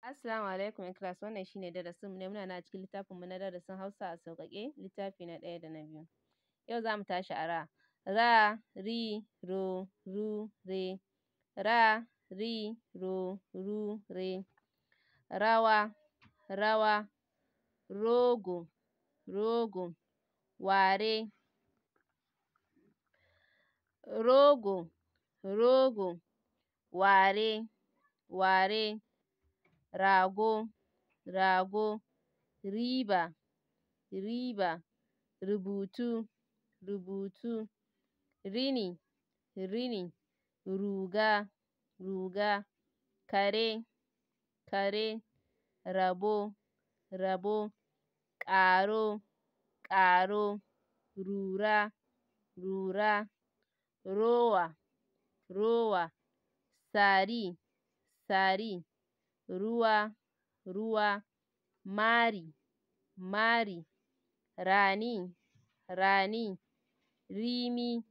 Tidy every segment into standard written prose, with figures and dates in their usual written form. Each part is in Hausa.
Assalamu alaikum ƴan class, wannan shine darasin mu na yau. Muna nan a cikin littafin mu na darasin Hausa a sauƙaƙe, littafi na ɗaya da na biyu. Yau zamu tashi a ra. Ra, ri, ro, ru, re. Ra, ri, ro, ru, re. Rawa, rawa, rogo, rogo, ware. Rogo, rogo, ware, ware, rago, rago, riba, riba, rubutu, rubutu, rini, rini, ruga, ruga, kare, kare, rabo, rabo, ƙaro, ƙaro, rura, rura, rowa, rowa, sari, sari, ruwa, ruwa, mari, mari, rani, rani, rimi,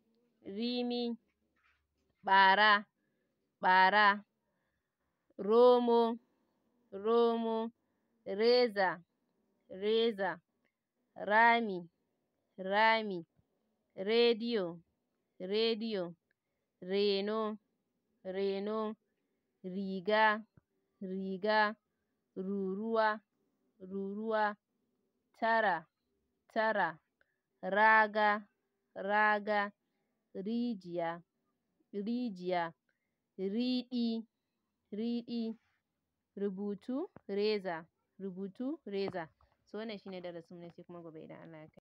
rimi, ɓara, ɓara, romo, romo, reza, reza, rami, rami, rediyo, rediyo, reno, reno, riga, riga, ruruwa, ruruwa, tara, tara, raga, raga, rijiya, rijiya, riɗi, riɗi, rubutu, reza, rubutu, reza. So wannan shine darasin mu na yau, sai kuma gobe idan Allah ya kai.